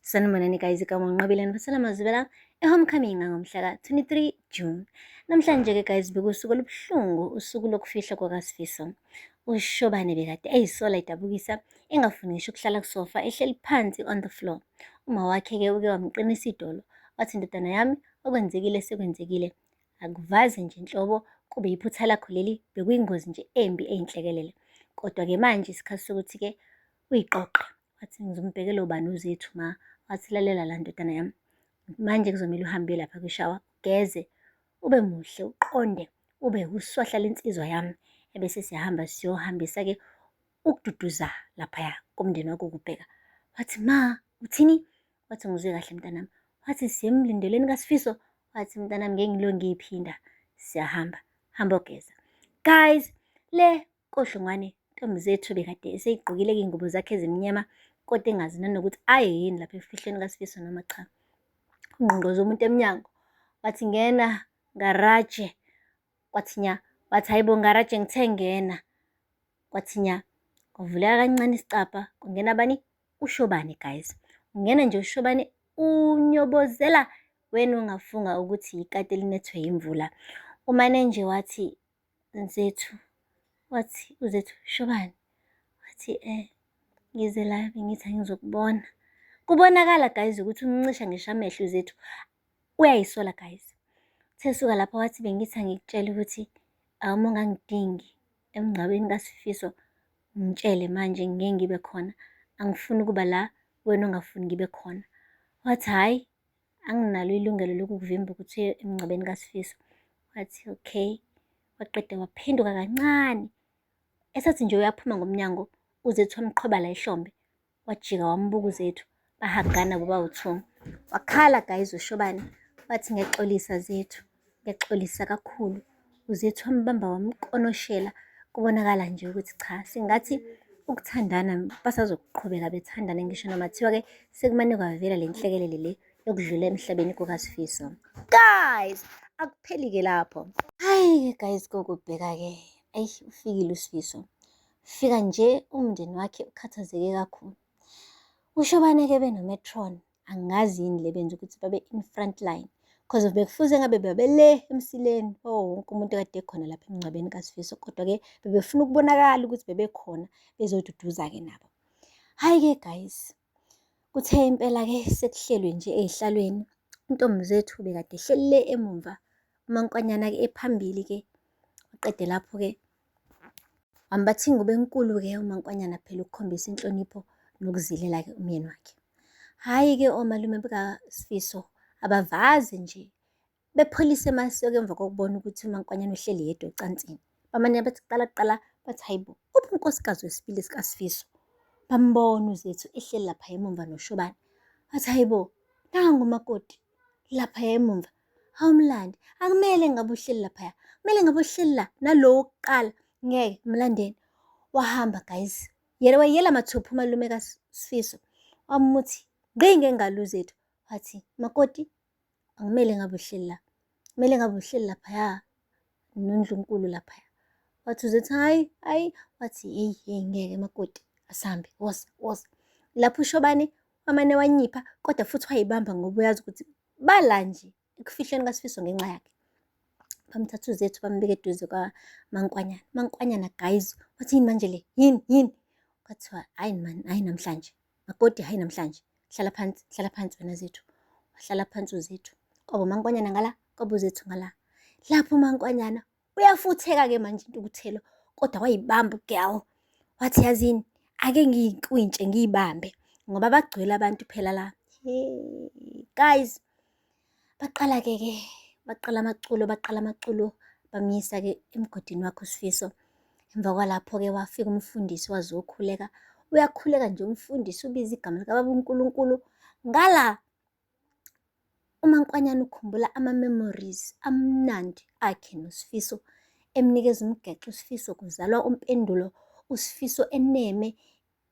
Sanibonani guys, igama uNqobile niphathela amazwibela e-homecoming ngomhla ka-23 June. Namhlanje-ke guys bekuwusuku olubuhlungu, usuku lokufihla kwakaSifiso. UShobane bekade eyisola idabukisa, engafuni ngisho ukuhlala kusofa, ehleli phansi on the floor. Uma wakhe-ke uke wamqinisa idolo, wathi ndodana yami okwenzekile sekwenzekile. Akuvaze nje nhlobo kube iphutha lakho leli, bekuyingozi nje embi eyinhlekelele. Kodwa-ke manje isikhathi sokuthi-ke uyiqoqe. Wathi ngizombhekela ubani uZethu ma. Wathi lalela la ndodana yami, manje kuzomele uhambe uye lapha kwishawa ugeze, ube muhle, uqonde, ube uswahla lensizwa yami. Ebese siyahamba siyohambisa-ke ukududuza laphaya komndeni wakho kubheka. Wathi ma, uthini? Wathi ngizwe kahle mntanami. Wathi siye emlindelweni kaSifiso. Wathi mntanami ngeke ngilo ngiyiphinda. Siyahamba, hamba ogeza. Guys, le koHlongwane ntombi zethu bekade eseyigqokile-ke iy'ngubo zakhe ezimnyama kodwa engazi nanokuthi aye yini lapha efihlweni kaSifiso noma cha. Ungqongqoze umuntu emnyango wathi ngena ngaraje, kwathi nya, wathi hhayi bo ngaraje ngithe ngena, kwathi nya. Kwavuleka kancane isicabha kwangena bani? UShobane guys. Ungena nje uShobane unyobozela wena ungafunga ukuthi yikati elinethwe yimvula. Umane nje wathi Zethu, wathi uZethu, Shobane, wathi ngize la bengithi angizokubona. Kubonakala guys ukuthi umncisha ngisho amehlo uZethu, uyayisola guys. Uthe suka lapho wathi bengithi angikutshele ukuthi uma ungangidingi emngcwabeni kaSifiso ngitshele manje ngeke ngibe khona, angifuni ukuba la wena ongafuni ngibe khona. Wathi hhayi anginalo ilungelo lokukuvimba ukuthi uye emngcwabeni kaSifiso. Wathi okay, waqeda waphenduka kancane. Esathi nje uyaphuma ngomnyango, uZethu wamqhweba la ehlombe. Wajika wambuka uZethu, bahagana bobawu-two. Wakhala guys uShobane, wathi ngiyaxolisa Zethu, ngiyaxolisa kakhulu. UZethu wambamba wamkonoshela, kubonakala nje ukuthi cha sengathi ukuthandana basazoqhubeka bethandane ngisho noma kuthiwa-ke sekumane kwavela le nhlekelele le yokudlula emhlabeni kukaSifiso. Guys, akupheli-ke lapho. Hhayi-ke guys kokubheka-ke, eyi ufikile uSifiso. Fika nje umndeni wakhe ukhathazeke kakhulu. UShobane-ke benoMetron angazi yini le benza ukuthi babe in front line cause bekufuze ngabe babele emsileni oh wonke umuntu kade ekhona lapha emngcwabeni kaSifiso kodwa-ke bebefuna ukubonakala ukuthi bebekhona bezoduduza-ke nabo. Hhayi-ke guys, kuthe impela-ke sekuhlelwe nje ey'hlalweni, intombi zethu bekade ehleli le emumva, uMankwanyana-ke ephambili-ke, waqede lapho-ke wambatha ingubo enkulu-ke uMankwanyana phela ukukhombisa inhlonipho nokuzilela-ke umyeni wakhe. Hhayi-ke omalume bakaSifiso abavaze nje bepholise amaseko emva kokubona ukuthi uMankwanyana uhleli yedwa ocansini. Bamane bathi kuqala kuqala bathi hayi bo, uphi unkosikazi wesibili sikaSifiso? Bambona uZethu ehleli lapha emumva noShobane. Bathi hayi bo, nangu umakoti laphaya emumva. Hawu mlandi, akumele ngabe uhleli laphaya, kumele ngabe uhleli la nalo wokuqala. Ngeke mlandeni. Wahamba guys. Yena wayela mathupha umalume kaSifiso. Wamuthi ngqi ngengalo uZethu. Wathi makoti akumele ngabe uhleli la, kumele ngabe uhleli laphaya noNdlunkulu laphaya. Wathi uZethu hhayi hhayi, wathi hheyi hheyi ngeke makoti asambe, woza woza. Lapho uShobane wamane wanyipha kodwa futhi wayibamba ngoba uyazi ukuthi bala nje ekufihlweni kaSifiso ngenxa yakhe. Bamthatha uZethu bambeka eduze kwaMankwanyana. Mankwanyana guys, wathi yini manje le? Yini yini? Kwathiwa hhayi man, hhayi namhlanje. Makoti hhayi namhlanje. Hlala phansi, hlala phansi wena Zethu. Wahlala phansi uZethu. Kwabo Mankwanyana ngala, kwabo uZethu ngala. Lapho uMankwanyana uyafutheka-ke manje intukuthelo kodwa wayibamba ugirl. Wathi yazini, ake ngiyikwintshe ngiyibambe ngoba bagcwele abantu phela la. Hey, guys, baqala-ke ke, baqala amaculo, baqala amaculo, bamyisa-ke emgodini wakhe uSifiso. Emva kwalapho-ke wafika umfundisi wazokhuleka. Uyakhuleka nje umfundisi ubiza igama likababa uNkulunkulu. Ngala uMankwanyana ukhumbula ama-memories amnandi akhe noSifiso, emnikeza umgexo uSifiso kuzalwa uMpendulo, uSifiso eneme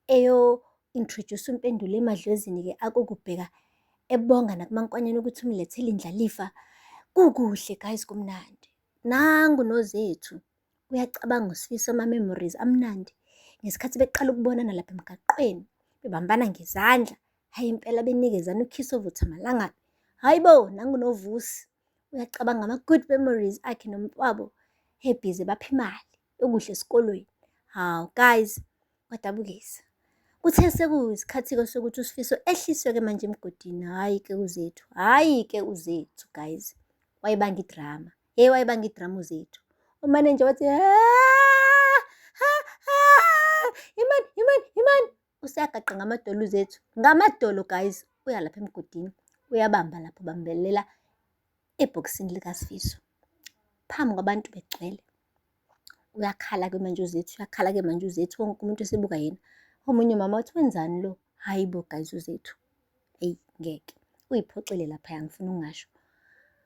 eyo-introduce uMpendulo emadlozini-ke akokubheka ebonga nakuMankwanyana ukuthi umlethele indlalifa. Kukuhle guys kumnandi. Nangu noZethu uyacabanga uSifiso ama-memories amnandi ngesikhathi beqala ukubonana lapha emgaqweni bebambana ngezandla. Hhayi impela benikezana ukhisi ovutha amalangabi. Hhayi bo, nangu noVusi. Uyacabanga ama-good memories akhe nomfowabo ebhizi ebapha imali yokudla esikolweni. Hawu guys, kwadabukisa. Kuthe sekuyisikhathi-ke sokuthi uSifiso ehliswe-ke manje emgodini, hhayi-ke uZethu, hhayi-ke uZethu guys. Wayebanga idrama, hhe wayebanga idrama uZethu. Umane nje wathi ha ha ha, imani imani imani. Useyagaqa ngamadolo uZethu, ngamadolo guys, uya lapha emgodini, uyabamba lapho bambelela ebhokisini likaSifiso phambi kwabantu begcwele. Uyakhala-ke manje uZethu, uyakhala-ke manje uZethu, wonke umuntu esebuka yena. Omunye umama wathi wenzani lo? Hhayi bo guys uZethu, eyi ngeke, uyiphoxile laphaya ngifuna ukungasho.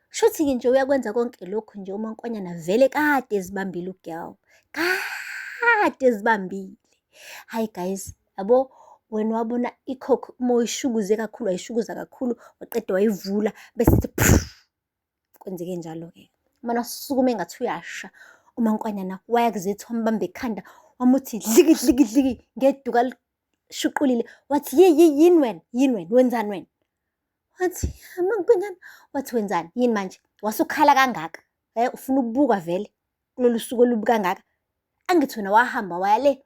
Shuthi-ke nje uyakwenza konke lokhu nje uMankonyana vele kade ezibambile u-girl, kade ezibambile. Hhayi guys, yabo wena wabona ikhokho uma uyishukuze kakhulu, wayishukuza kakhulu, waqeda wayivula bese ithi kwenzeke njalo-ke. Umane wasukuma engathi uyasha, uMankonyana waya kuZethu wambamba ekhanda, wamuthi dliki dliki dliki ngeduku alishuqulile, wathi ye ye yini wena, yini wena, wenzani wena? Wathi Mankonyana, wathi wenzani, yini manje? Wasukhala kangaka, ufuna ukubukwa vele kulolu suku olubi kangaka? Angithi wena wahamba waya le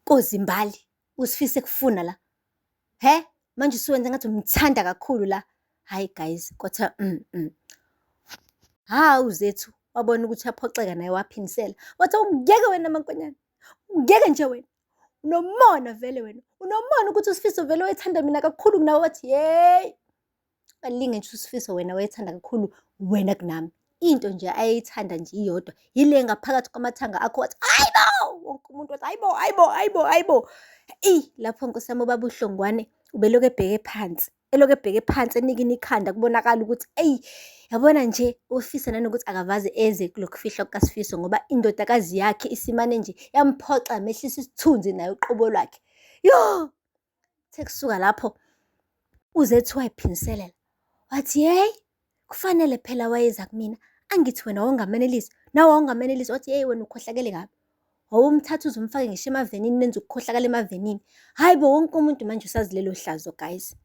koZimbali, uSifiso ekufuna la. He, manje usuwenza ngathi umthanda kakhulu la. Hhayi guys, kwathiwa Hawu Zethu, wabona ukuthi uyaphoxeka naye waphimisela. Wathi awungiyeke wena Mankonyana, ungiyeke nje wena. Unomona vele wena, unomona ukuthi uSifiso vele wayethanda mina kakhulu kunawe. Wathi yeyi, balinge nje uSifiso wena wayethanda kakhulu wena kunami. Into nje ayeyithanda nje iyodwa, yile ngaphakathi kwamathanga akho. Wathi hayi bo, wonke umuntu wathi hayi bo, hayi bo, hayi bo, hayi bo. Eyi lapho nkosi yami ubaba uHlongwane ubelokhu ebheke phansi, elokhu ebheke phansi enikina ikhanda kubonakala ukuthi eyi yabona nje ufisa nanokuthi akavaze eze kulokhu fihlwa kukaSifiso ngoba indodakazi yakhe isimane nje yamphoxa yamehlisa isithunzi naye uqobo lwakhe. Yo! Kuthe kusuka lapho uZethu wayiphindiselela wathi yeyi kufanele phela wayeza kumina, angithi wena wawungamenelisi, nawe wawungamenelisi. Wathi yeyi wena ukhohlakele kabi, wawumthatha uze umfake ngisho emavenini nenze ukukhohlakala emavenini. Hhayi bo, wonke umuntu manje usazi lelo hlazo guys.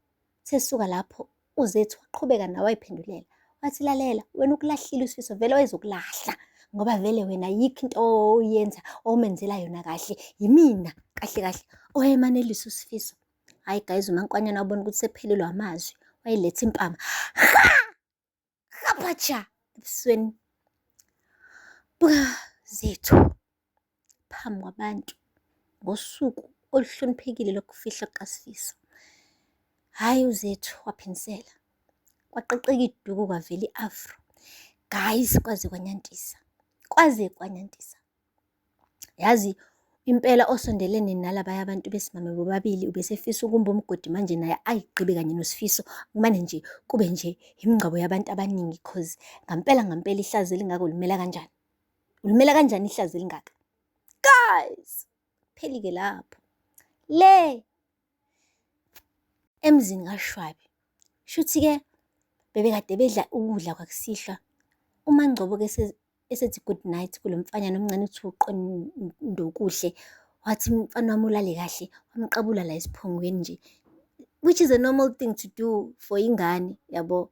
Kuthe lapho uZethu waqhubeka nawe wayiphendulela, wathi lalela wena ukulahlile uSifiso, vele wayezokulahla ngoba vele wena ayikho into oyenza owumenzela yona kahle, yimina kahle kahle owayemanelisa uSifiso. Hhayi guys, uMankonyana wabona ukuthi sephelelwe amazwi, wayiletha impama, ha haphatsha ebusweni bukaZethu phambi kwabantu ngosuku oluhloniphekile lokufihla kukaSifiso. Hhayi uZethu waphimisela, kwaqeqeka iduku kwavela i-afro. Guys, kwaze kwanyantisa, kwaze kwanyantisa. Yazi impela osondelene nalabaya abantu besimame bobabili ubesefisa ukumba umgodi manje naye ayigqibe kanye noSifiso, kumane nje kube nje imingcwabo yabantu abaningi cause ngampela ngampela ihlazo elingaka ulimela kanjani? Ulimela kanjani ihlazo elingaka? Guys, pheli-ke lapho. Le emzini kaShwabi, shuthi-ke bebekade bedla ukudla kwakusihlwa. UMaNgcobo-ke esethi good night kulo mfanyana omncane uthi uQondokuhle, wathi mfana wami ulale kahle, wamqabula la esiphongweni nje, which is a normal thing to do for ingane yabo.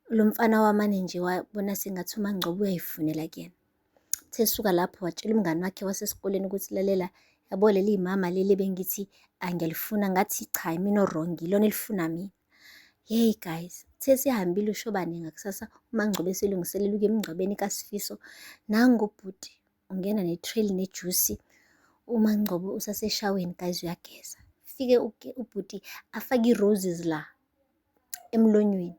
Lo mfana wamane nje wabona sengathi uMaNgcobo uyayifunela kuyena. Uthe esuka lapho watshela umngani wakhe wasesikoleni ukuthi lalela, yabo leli mama leli bengithi angiyalifuna, ngathi cha yimina o-wrong, ilona elifuna mina. Yeyi guys, uthe sehambile uShobane ngakusasa uMaNgcobo eselungiselela ukuya emngcwabeni kaSifiso, nangu ubhuti ungena ne-tray nejusi, uMaNgcobo usaseshaweni guys uyageza. Fike ubhuti afake i-roses la emlonyweni,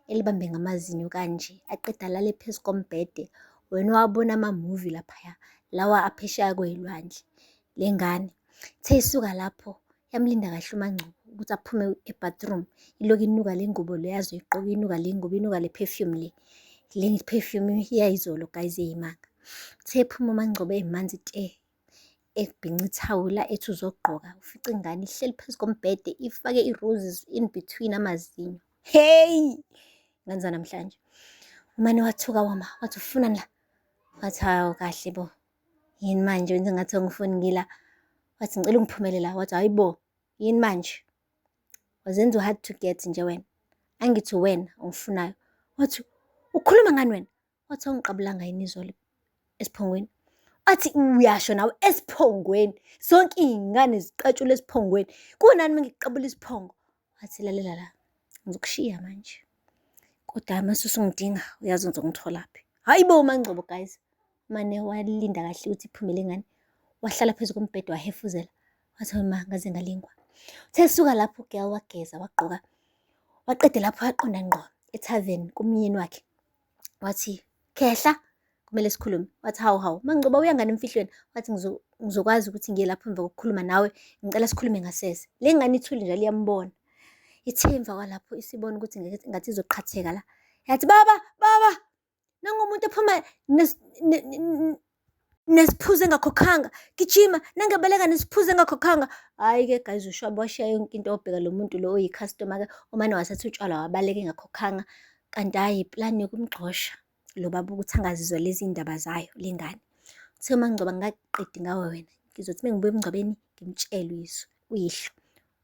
elibambe ngamazinyo kanje, aqede alale phezu kombhede. Wena wabona ama-movie laphaya, lawa aphesheya kwey'lwandle, le ngane. Ithe isuka lapho yamlinda kahle uMaNgcobo ukuthi aphume e-bathroom, ilokhu inuka le ngubo le azoyigqoka, inuka le ngubo, inuka le perfume le. Le perfume yayizolo guys eyimanga. Uthe ephuma uMaNgcobo emanzi te, ebhinca ithawula ethi uzogqoka, ufica ingane ihleli phezu kombhede ifake i-roses in between amazinyo. Hey! Ngane zanamhlanje. Umane wathuka wama, wathi ufunani la? Wathi hawu kahle bo, yini manje wenza ngathi angifuni ngila? Wathi ngicela ungiphumele la. Wathi hayi bo, yini manje? Wazenza u-hard to get nje wena. Angithi uwena ongifunayo. Wathi, ukhuluma ngani wena? Wathi, awungiqabulanga yini izolo esiphongweni? Wathi, uyasho nawe esiphongweni. Zonke iy'ngane ziqatshulwa esiphongweni. Kunani uma ngikuqabula isiphongo? Wathi, lalela la, ngizokushiya manje. Kodwa mase usungidinga uyazi ngizongitholaphi. Hhayi bo uMaNgcobo guys. Mane walinda kahle ukuthi iphume le ngane. Wahlala phezu kombhede wahefuzela. Wathi, ma ngaze ngalingwa. Uthe esuka lapho u-girl wageza wagqoka. Waqeda lapho waqonda ngqo ethaveni kumyeni wakhe. Wathi, khehla, kumele sikhulume. Wathi, hawu hawu, MaNgcobo uya ngani emfihlweni? Wathi, ngizokwazi ukuthi ngiye lapho emva kokukhuluma nawe, ngicela sikhulume ngasese. Le ngane ithule njalo iyambona. Ithe emva kwalapho isibona ukuthi ngathi izoqhatheka la. Yathi, baba, baba, nangu umuntu ephuma nesiphuzo engakhokhanga, gijima, nangebaleka nesiphuzo engakhokhanga. Hhayi-ke guys, ushwabe washiya yonke into wabheka lo muntu lo oyi-customer-ke omane wathatha utshwala wabaleka engakhokhanga. Kanti hhayi iplani yokumgxosha lo baba ukuthi angazizwa lezi ndaba zayo le ngane. Uthe uMaNgcobo angikaqedi ngawe wena, ngizothi uma ngibuya emngcwabeni ngimtshele uyihlo.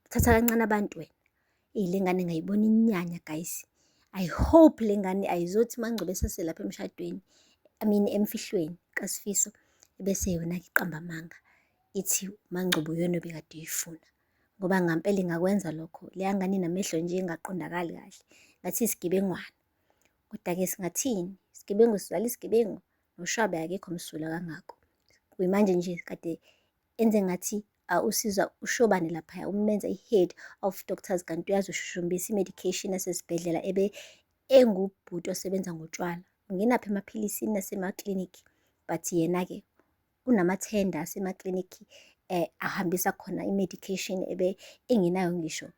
Uthatha kancane abantu wena. Eyi le ngane ngayibona inyanya guys. I hope le ngane ayizothi uMaNgcobo esaselapha emshadweni, I mean emfihlweni kaSifiso, ebese yona-ke iqamba amanga ithi uMaNgcobo uyena obekade eyifuna. Ngoba ngampela ingakwenza lokho, leya ngane inamehlo nje engaqondakali kahle, ngathi isigebengwana. Kodwa-ke singathini, isigebengu sizala isigebengu, noshwabe akekho msulwa kangako. Kuyimanje nje kade enze ngathi usiza ushobane laphaya, umenza i-head of doctors kanti uyazi ushushumbisa i-medication yasesibhedlela ebe engubhuti osebenza ngotshwala. Ungenaphi emaphilisini nasemaklinikhi, but yena-ke unamathenda asemaklinikhi ahambisa khona i-medication ebe engenayo ngisho.